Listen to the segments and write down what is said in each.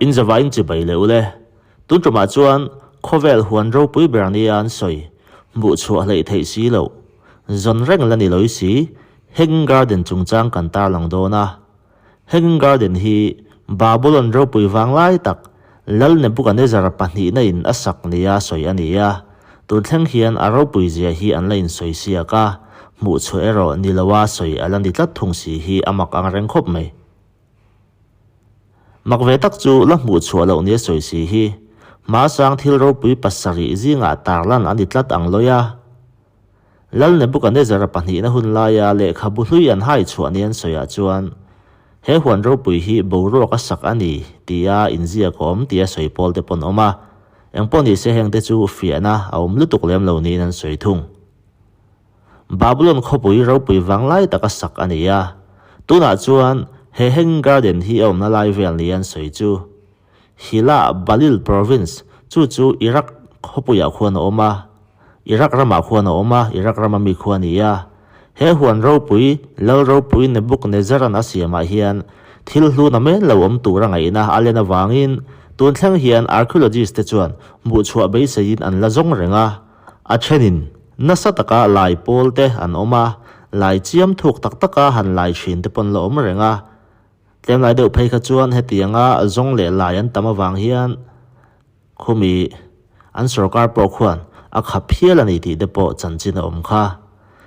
In zavaiin chibai leh ule. Tun tumah chuan khawvel huan ropui ber nia an sawi, hmuh chhuah hleih theih si loh, zawn reng la ni loi si, Hanging Garden chungchang kan tarlang dawn a. Hanging Garden hi Babulon ropui vang lai tak Lal Nebuchadnezzar pahnihna in a sak nia sawi a ni a. Tun thleng hian a ropui zia hi an la insawi siak a, hmuh chhuah erawh ni loa sawi a la ni tlat thung si hi a mak ang reng khawp mai. Mak ve tak chu la hmuh chhuah loh nia sawi si hi hmasang thil ropui pasarih zingah tarlan a ni tlat ang lawi a. Lal Nebuchadnezzar-a pahnihna hun laia lehkhabu hlui an hai chhuah nia an sawiah chuan he huan ropui hi boruak a sak a ni tia inziak a awm tia sawi pawl te pawn awm a, engpawh nise hengte chu fiahna a awm lutuk lem lo niin an sawi thung. Babulon khawpui ropui vang lai taka sak a ni a, tunah chuan he Hanging Garden hi a awmna lai vel nia an sawi chu. Hila Balil Province, chu chu Iraq khawpuiah khuan a awm a, Iraq ramah khuan a awm a, Iraq rama mi khu a ni a. He huan ropui, Lal ropui Nebuchadnezzar-a'n a siamah hian thil hlu na men lo awm tura ngaihna a len avangin tun thleng hian archaeologist te chuan hmuhchhuah beiseiin an la zawng reng a. A thenin nasa taka lai pawl te an awm a, lai chiam thuk tak taka han lai thin te pawn la awm reng a. Tlem lai deuh phei kha chuan hetianga zawng leh lai an tam avang hian khumi an sorkar pawh khuan a khap hial a ni tih te pawh chanchin a awm kha.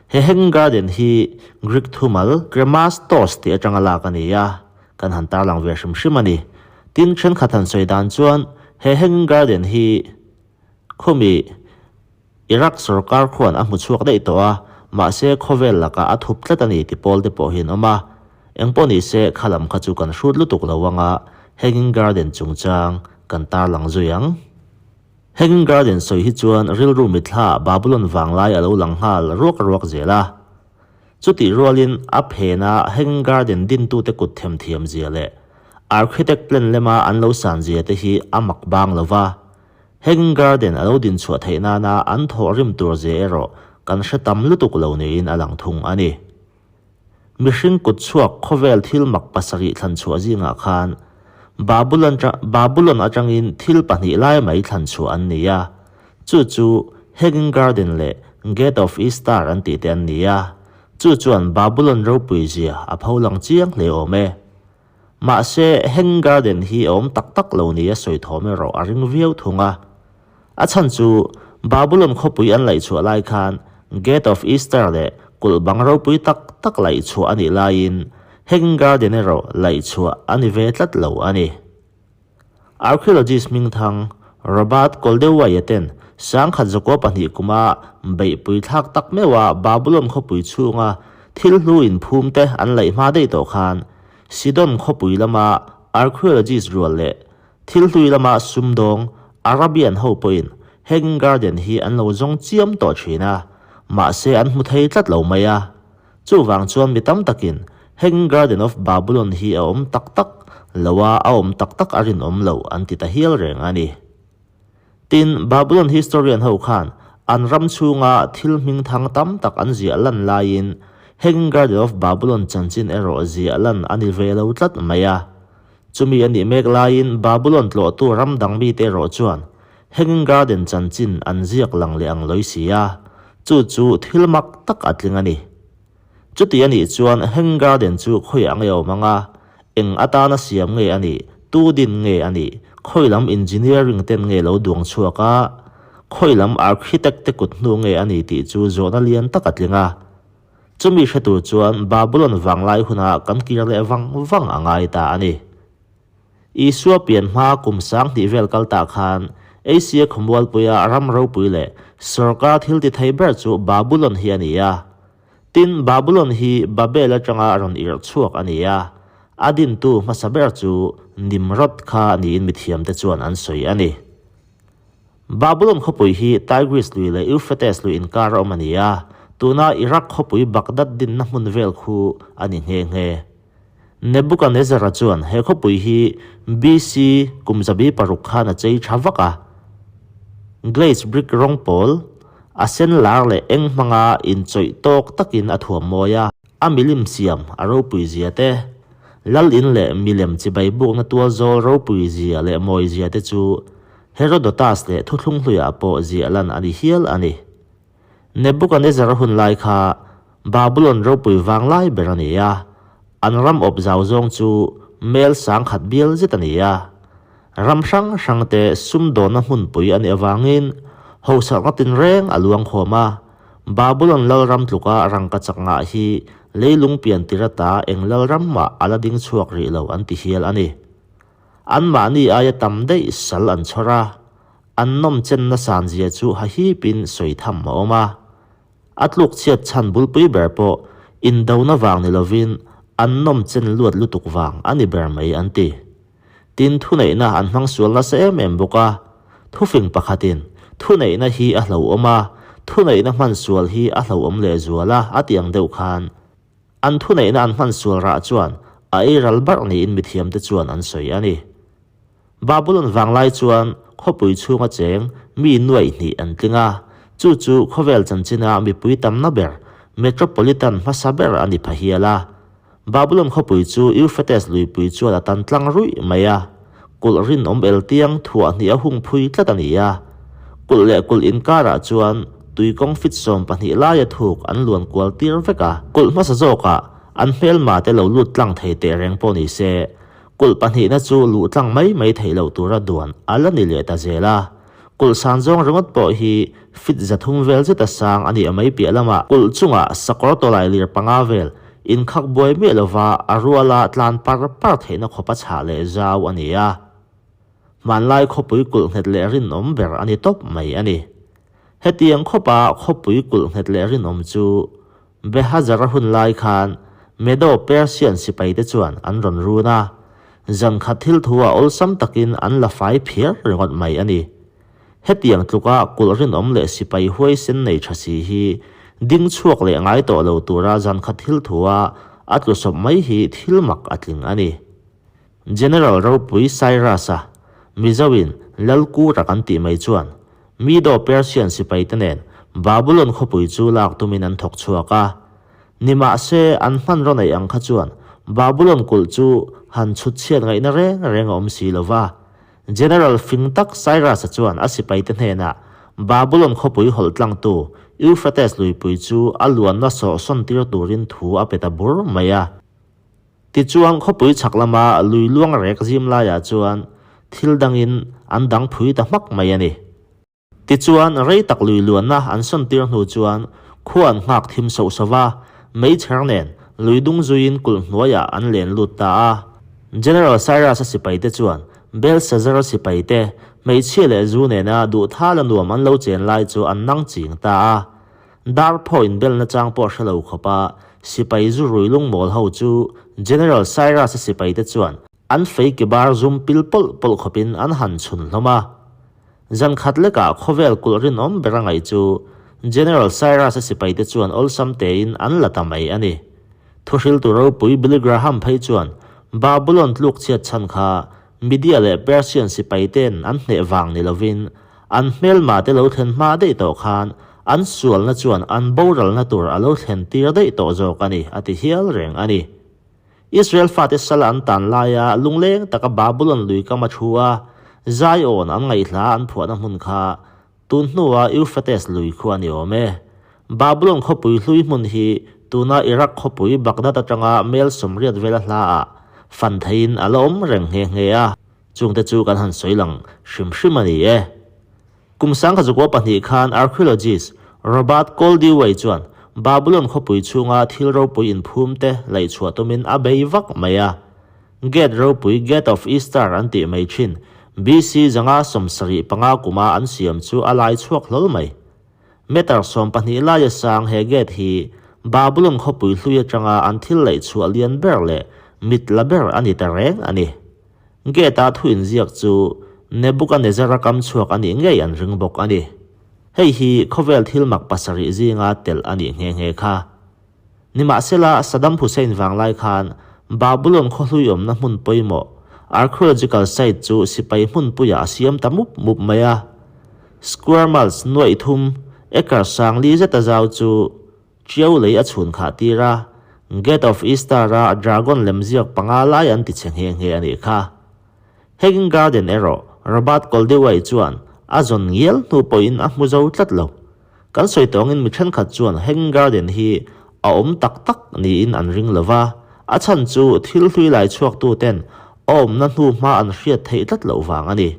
He Hanging Garden hi Greek thumal Kremastos tih atanga lak a ni a, kan han tarlang ve hrim hrim a ni. Tin, thenkhat han sawi dan chuan he Hanging Garden hi Khumi Iraq sorkar khuan a hmu chhuak daih tawh a, mahse khawvel lakah a thup tlat a ni ti pawl te pawh hi an awm a. Engpawh ni se kha lam kha chu kan hrut lutuk lo anga Hanging Garden chungchang kan tarlang zui ang. Hanging Garden sawi hi chuan rilru mitthla Babulon vanglai a lo lang nghal ruak ruak zel a. Chutih rualin a phena Hanging Garden dintute kut themthiam zia leh architect plan lema an lo san zia te hi a mak bang lo va. Hanging Garden a lo din chhuah theih nana an thawh rim tur zia erawh kan hre tam lutuk lo niin a lang thung a ni. Mihring kut chhuak khawvel thil mak pasarih thlan chhuah zingah khan Babulon Babulon atangin thil pahnih lai mai thlan chhuah an ni a, chu chu Hanging Garden leh Gate of Ishtar an tih te an ni a, chu chuan Babulon ropui zia a pholang chiang hle awm e. Mahse, Hanging Garden hi a awm tak tak lo nia sawi thawm erawh a ring viau thung a. A chhan chu Babulon khawpui an laihchhuah lai khan Gate of Ishtar leh kulh bang ropui tak tak laihchhuah a nih laiin Hanging Garden erawh laihchhuah a ni ve tlat lo a ni. Archaeologist hmingthang Robert Koldewey-a ten 1902 kuma beihpui thlak tak meuha Babulon khawpui chhunga thil hlu inphum te an laih hma daih tawh khan Sidon khawpui lama archaeologist rual leh thil hlui lama sumdawng Arabian ho pawhin Hanging Garden hi an lo zawng chiam tawh thin a, mahse an hmu thei tlat lo mai a. Chuvang chuan mi tam takin Hanging Garden of Babylon hi a awm tak tak lo a, a awm tak tak a rinawm lo an ti ta hial reng a ni. Tin, Babylon historian ho khan an ram chhunga thil hmingthang tam tak an ziah lan laiin Hanging Garden of Babylon chanchin erawh ziah lan a ni ve lo tlat mai a. Chumi a nih mek laiin Babylon tlawhtu ram dang mite erawh chuan Hanging Garden chanchin an ziak lang leh ang lawi si a, chu chu thil mak tak a tling a ni. Chuti a nih chuan Hanging Garden chu khawiah nge a awm ang a, eng atana siam nge a nih, tu din nge a nih, khawi lam engineering ten nge lo duang chhuak a, khawi lam architect te kut hnu nge a ni tih chu zawhna lian tak a tling a. Chumi hre tur chuan Babulon vanglai hunah kan kir leh vang vang a ngai ta a ni. Isua pian hma kum 2000 vel kal tah khan Asia khawmualpuia ram ropui leh sorkar thil ti thei ber chu Babulon hi a ni a. Tin, Babulon hi Babel atanga rawn irh chhuak a ni a, a dintu hmasa ber chu Nimrod kha niin mithiamte chuan an sawi a ni. Babulon khawpui hi Tigris lui leh Euphrates lui inkar a awm a ni a, tuna Iraq khawpui Baghdad dinna hmun vel khu a ni nghe nghe. Nebuchadnezzar-a chuan he khawpui hi BC kum 600 khan a chei tha vak a. Glaze brick rawng pawl, a sen lar leh eng hmanga inchawih tawk takin a thuam mawi a. A milim siam a ropui zia te. Lal in leh milem chibai bukna tual zawl ropui zia leh mawi zia te chu Herodotus leh thuthlung hluiah pawh ziah lan a ni hial a ni. Nebukanezzar hun lai kha Babulon ropui vang lai ber a ni a, an ram awp zau zawng chu mel sangkhat bial zet a ni a. Ram hrang hrangte sumdawnna hmunpui a nih avangin hosakna tinreng a luang khawm a, Babulon lalram tluka rangkachak ngah hi leilung pian tir ata eng lalram mah a la ding chhuak rih lo an ti hial a ni. Anmahni aia tam daih sal an chhawr a, an nawm chenna sanzia chu hahipin sawi tham a awm a. A tluk chhiat chhan bulpui ber pawh indona vang ni lovin an nawm chen luat lutuk vang a ni ber mai an ti. Tin, thuneihna an hmang sual nasa em em bawk a. Thufing pakhatin, Thuneihna hi a hlauhawm a, thuneihna hman sual hi a hlauhawm lehzual a, a ti ang deuh khan. An thuneihna an hman sual rah chuan a ei ral barh niin mithiamte chuan an sawi a ni. Babulon vanglai chuan khawpui chhunga cheng mi nuaih hnih an tling a, chu chu khawvel chanchina mipui tamna ber metropolitan hmasa ber a ni pha hial a. Babulon khawpui chu Euphrates luipui chuan a tan tlang ruih mai a, kulh rinawm el tiang thuah hnih a hung phui tlat a ni a. Kulh leh kulh inkarah chuan tui kawng fit 12 laia thuk an luan kual tir vek a. Kulh hmasa zawkah an hmelma te lo lut tlang thei teh reng pawh ni se, kulh pahnihna chu luh tlang mai mai theih loh tura duan a la ni leh ta zel a. Kulh san zawng ringawt pawh hi fit 300 vel zeta sang a nih mai piah lamah kulh chungah sakawr tawlai lir panga vel inkhak buai miah lova a ruala tlan par par theihna khawpa chhah leh zau a ni a. Hmanlai khawpui kulh nghet leh rinawm ber a ni tawp mai a ni. Hetiang khawpa khawpui kulh nghet leh rinawm chu Behazara hun lai khan Medo-Persian sipaite chuan an rawn run a, zan khat thil thu ah awlsam takin an la fai phiar ringawt mai a ni. Hetiang tluka kulh rinawm leh sipai huaisen nei tha si hi ding chhuak leh ngai tawh lo tura zan khat thil thu a a tlusawp mai hi thil mak a tling a ni. General ropui Cyrus-a, Mizoin Lalkura kan tih mai chuan Medo-Persian sipaite nen Babulon khawpui chu lak tumin an thawk chhuak a. Nimahse, an hmanraw neih ang kha chuan Babulon kulh chu han chhut chhiat ngaihna reng reng a awm si lo va. General fing tak Cyrus-a chuan a sipaite hnenah Babulon khawpui hawlh tlangtu Euphrates luipui chu a luanna sawhsawn tir turin thu a pe ta bur mai a. Tichuan, khawpui chhak lama lui luang rek zim laiah chuan thil dangin an dang phui ta hmak mai a ni. Tichuan, rei tak lui luanna an sawn tir hnu chuan khua an nghak thim soh soh va, meichher nen lui dung zuiin kulh hnuaiah an len lut ta a. General Cyrus-a sipaite chuan Belshazzar-a sipaite hmeichhia leh zu nena duhthala nuam an lo chen lai chu an nang ching ta a. Dar phaw inbelna chang pawh hre lo khawpa sipai zu rui lungmawl ho chu General Cyrus-a sipaite chuan an fei ke bar zum pil pawlh pawlh khawpin an han chhun hlawm a. Zan khat lekah khawvel kulh rinawm ber a ngaih chu General Cyrus-a sipaite chuan awlsam tein an la ta mai a ni. Thuhriltu ropui Billy Graham phei chuan Babulon tluk chhiat chhan kha Media leh Persian sipaite'n an hneh vang ni lovin An hmelma te lo thlen hma daih tawh khan an sualna chuan an boralna tur a lo thlen tir daih tawh zawk a ni, a ti hial reng a ni. Israel fate sal an tan laia lungleng taka Babulon lui kam a thu a, Zion an ngaihhla an phuahna hmun kha tun hnua Euphrates lui khu a ni awm e. Babulon khawpui hlui hmun hi tuna Iraq khawpui Baghdad atanga mel 80 vela hlaah fan theiin a la awm reng nghe nghe a. Chungte chu kan han sawi lang hrim hrim a ni e. Kum 1902 khan archaeologist Robert Koldewey chuan Babulon khawpui chhunga thil ropui inphum te laihchhuah tumin a bei vak mai a. Gate ropui Gate of Ishtar an tih mai thin BC 575 kuma an siam chu a lai chhuak hlawl mai. Meter 12 laia sang he gate hi Babulon khawpui hlui atanga an thil laihchhuah lian ber leh mit la ber a ni ta reng a ni. Gate-a thu inziak chu Nebuchadnezzar-a kam chhuak a nih ngei an ring bawk a ni. Hei hi khawvel thil mak pasarih zinga telh a nih nghe nghe kha. Nimahsela, Saddam Hussein vanglai khan Babulon khaw hlui awmna hmun pawimawh, archaeological site chu sipai hmunpuiah a siam ta mup mup mai a. Square miles nuaih thum, acre 4000 zeta zau chu Chiau lei a chhun khah tir a, Gate of Ishtar-a dragon lemziak panga lai an ti che nghe nghe a nih kha. Hanging Garden erawh Robert Koldewey chuan a zawn ngial hnu pawhin a hmu zo tlat lo. Kan sawi tawngin mi thenkhat chuan Hanging Garden hi a awm tak tak niin an ring lo va, a chhan chu thil hlui lai chhuaktuten a awmna hnu hma an hriat theih tlat loh vang a ni.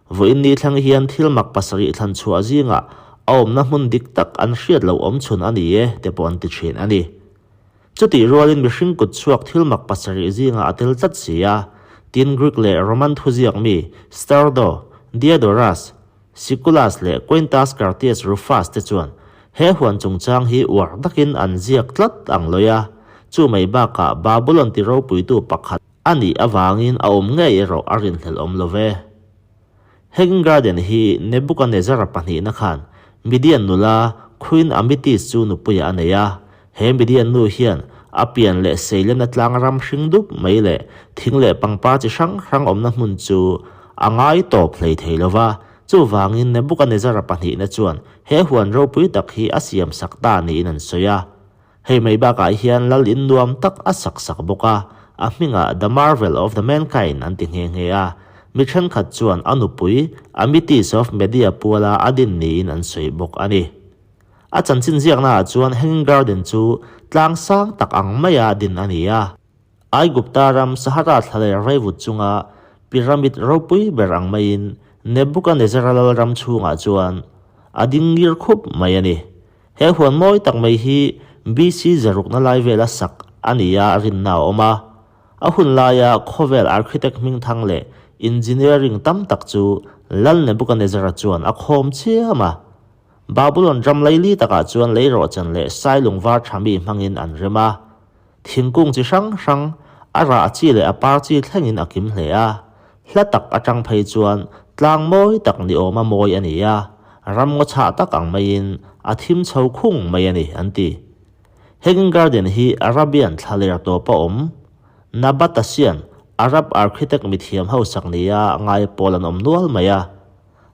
Vawiin ni thleng hian thil mak pasarih thlan chhuah zingah a awmna hmun dik tak an hriat loh awm chhun a ni e te pawh an ti thin a ni. Chutih rualin mihring kut chhuak thil mak pasarih zingah a tel tlat si a, tin Greek leh Roman thuziak mi Stardo, Diodorus, Siculus leh Quintus Curtius Rufus te chuan he huan chungchang hi uar takin an ziak tlat ang lawi a, chu mai bakah Babulon ti ropuitu pakhat a nih avangin a awm ngei erawh a rinhlelh awm lo ve. Hanging Garden hi Nebuchadnezzar pahnihna khan Midian nula Queen Amytis chu nupuiah a nei a. He Midian nu hian a pian leh seilena tlang ram hring dup mai leh thing leh pangpar chi hrang hrang awmna hmun chu a ngai tawp hlei thei lo va. Chuvangin Nebuchadnezzar pahnihna chuan he huan ropui tak hi a siam sak ta niin an sawi a. Hei mai bakah hian lal in nuam tak a sak sak bawk a, a hmingah The Marvel of the Mankind an ti nghe nghe a, mi thenkhat chuan a nupui Amytis of Media puala a din niin an sawi bawk a ni. A chanchin ziaknaah chuan Hanging Garden chu tlang sang tak ang maia din a ni a. Aigupta ram Sahara thlaler reivut chunga pyramid ropui ber ang maiin Nebuchadnezzar lal ram chhungah chuan a ding ngir khup mai a ni. He huan mawi tak mai hi BC zarukna lai vela sak a ni a rinna a awm a. A hun laia khawvel architect hmingthang leh engineering tam tak chu Lal Nebuchadnezzar-a chuan a khawm chiam a. Babulon ram laili takah chuan leirawhchan leh sailung var tha mi hmangin an rem a. Thingkung chi hrang hrang, a rah chi leh a par chi thlengin a kim hle a. Hla tak atang phei chuan tlang mawi tak ni awma mawi a ni a, ram ngaw chhah tak ang maiin a thim chho khung mai a ni, an ti. Hanging Garden hi Arabian thlaler tawpa awm, Nabatasian Arab architect mithiam hausak nia ngai pawl an awm nual mai a.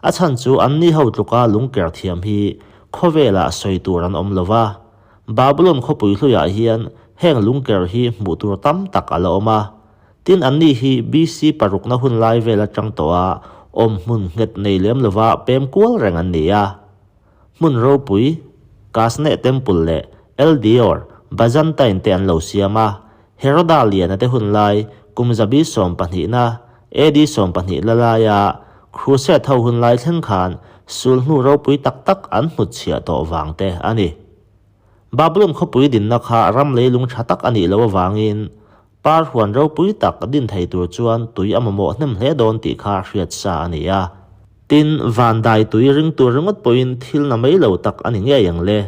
A chhan chu anni ho tluka lungker thiam hi khawvelah sawi tur an awm lo va. Babulon khawpui hluiah hian heng lungker hi hmuh tur tam tak a la awm a. Tin anni hi BC parukna hun lai vel atang tawha awm hmun nghet nei lem lova pem kual reng an ni a. Hmun ropui, Kasneh Temple leh El Dior, Byzantine te an lo siam a. Heroda Liana te hun lai kum zabi sawmpahnihna, AD 12 la laia Crusade ho hun lai thleng khan sulhnu ropui tak tak an hnutchhiah tawh vang te a ni. Babulon khawpui dinna kha ram leilung tha tak a nih loh avangin par huan ropui tak din thei tur chuan tui a mamawh hnem hle dawn tih kha hriat sa a ni a. Tin, van dai tui ring tur ringawt pawhin thil na mai lo tak a ni ngei ang le.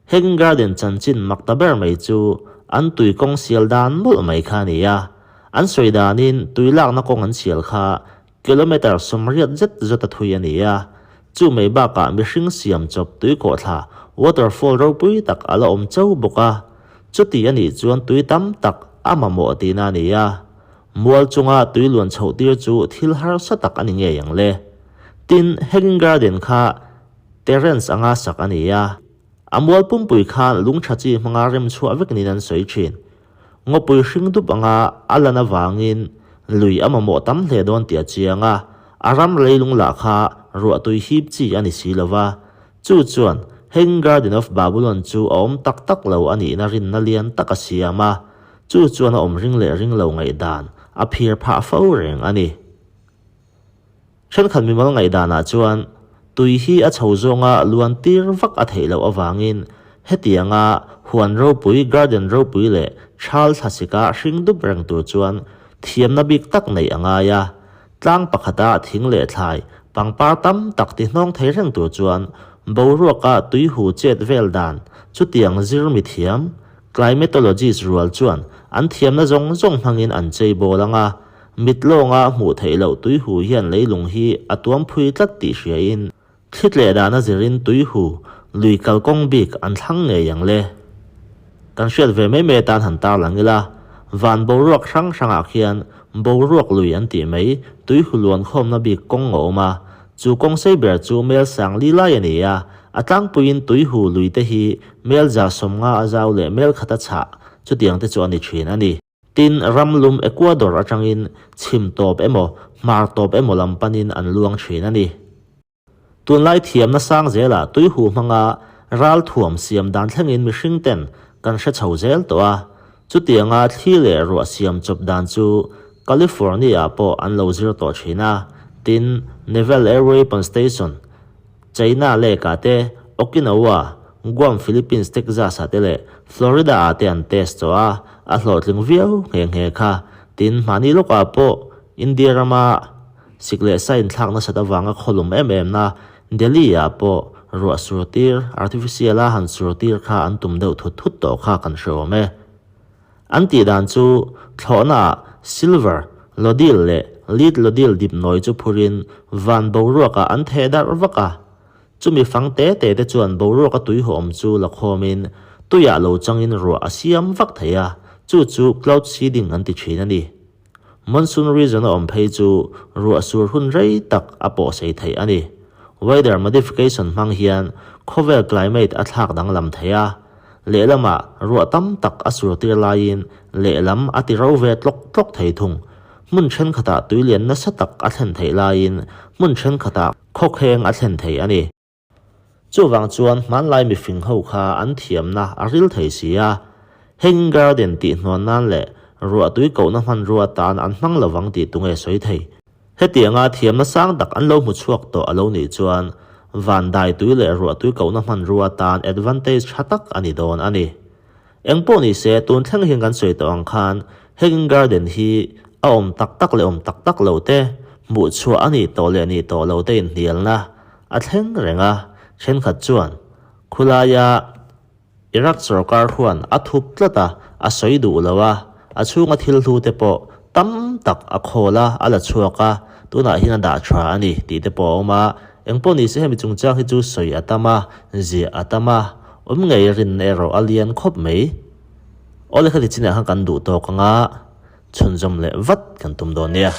Hanging Garden chanchin mak ta ber mai chu an tui kawng sial dan mawlh mai kha a ni a. An sawi danin tui lakna kawng an sial kha kilometre 80 zet zawt a thui a ni a. Chu mai bakah mihring siam chawp tui kawhthla waterfall ropui tak a la awm cho bawk a. Chuti a nih chuan tui tam tak a mamawh tihna a ni a. Mual chunga tui luan chhoh tir chu thil harsa tak a ni ngei ang le. Tin, Hanging Garden kha Terence anga sak a ni a, a mual pumpui khan lung tha chi hmanga rem chhuah vek niin an sawi thin. Ngawpui hring dup anga a lan avangin lui a mamawh tam hle dawn tih a chiang a, a ram leilung lah kha ruahtui hip chi a ni si lo va, chu chuan Hanging Garden of Babylon chu a awm tak tak lo a nihna rinna lian tak a siam a, chu chuan a awm ring leh ring lo ngaihdan a phir phah fo reng a ni. Thenkhat mimal ngaihdanah chuan tui hi a chho zawnga luan tir vak a theih loh avangin hetianga huan ropui, garden ropui leh thal thlasika hring dup reng tur chuan thiamna bik tak neih a ngai a. Tlang pakhata thing leh thlai, pangpar tam tak ti hnawng thei reng tur chuan boruaka tui hu chet vel dan chutiang zir mithiam, Climatologist rual chuan an thiamna zawng zawng hmangin an chei bawl ang a, mit lawnga hmuh theih loh tuihu hian leilung hi a tuam phui tlat tih hriain thli tleh dana zirin tuihu lui kalkawng bik an thlang ngei ang le. Kan hriat ve mai mai atan han tarlang ila, van boruak hrang hrangah khian boruak lui an tih mai tuihu luan khawmna bik kawng a awm a. Chu kawng sei ber chu mel sang li lai a ni a, a tlangpuiin tuihu lui te hi mel 150 a zau leh mel khat a chhah, chutiang te chu a ni thin a ni. Tin, ram lum Ecuador atangin chhim tawp emaw hmar tawp emaw lam panin an luang thin a ni. Tunlai thiamna sang zelah tuihu hmanga ral thuam siam dan thlengin mihring ten kan hre chho zel tawh a, chutianga thli leh ruah siam chawp dan chu California-ah pawh an lo zir tawh thin a, tin, Naval Air Weapon Station, China lake-ah te, Okinawa, Guam, Philippines, Texas-ah te leh Florida-ah te an test tawh a, a hlawhtling viau nghe nghe kha. Tin, hmahni lawkah pawh India rama Sik leh sa inthlak nasat avanga khawlum em em na Delhi-ah pawh ruah sur tir, artificial a han sur tir kha an tum deuh thut thut tawh kha kan hre awm e. An tih dan chu thlawhnaah silver, lodil leh lead lodil dip nawi chu phurin van boruakah an theh darh vak a. Chumi fang te te te chuan boruaka tuihawm chu la khawmin tuiah lo changin ruah a siam vak thei a, chu chu cloud seeding an ti thin a ni. Monsoon region a awm phei chu ruah sur hun rei tak a pawh sei theih a ni. Weather modification hmang hian khawvel climate a thlak danglam thei a, lehlamah ruah tam tak a sur tir laiin lehlam a ti ro ve tlawk tlawk thei thung. Hmun thenkhatah tuilian nasa tak a thlen theih laiin hmun thenkhatah khawkheng a thlen thei a ni. Chuvang chuan hmanlai mifing ho kha an thiamna a ril thei si a, Hanging Garden tih hnuan nan leh ruahtui kohna hmanrua atan an hmang lovang tih tunge sawi thei. Hetianga thiamna sang tak an lo hmu chhuak tawh a lo nih chuan van daitui leh ruahtui kohna hmanrua atan advantage tha tak a ni dawn a ni. Eng pawh ni se, tun thleng hian kan sawi tawh ang khan Hanging Garden hi a awm tak tak leh awm tak tak lo te, hmuh chhuah a nih tawh leh nih tawh lo te inhnialna a thleng reng a, thenkhat chuan khulaia Iraq sorkar huan a thup tlat a, a sawi duh lo a, a chhunga thil hlu te pawh tam tak a khawl a, a la chhuak a, tunah hian a dah tha a ni tih te pawh a awm a, eng pawh ni se hemi chungchang hi chu sawi a tam a, ziah a tam a. Awm ngei rin erawh a lian khawp mai. Awle khati chinah khan kan duh tawk anga chhunzawm leh vat kan tum dawn nia.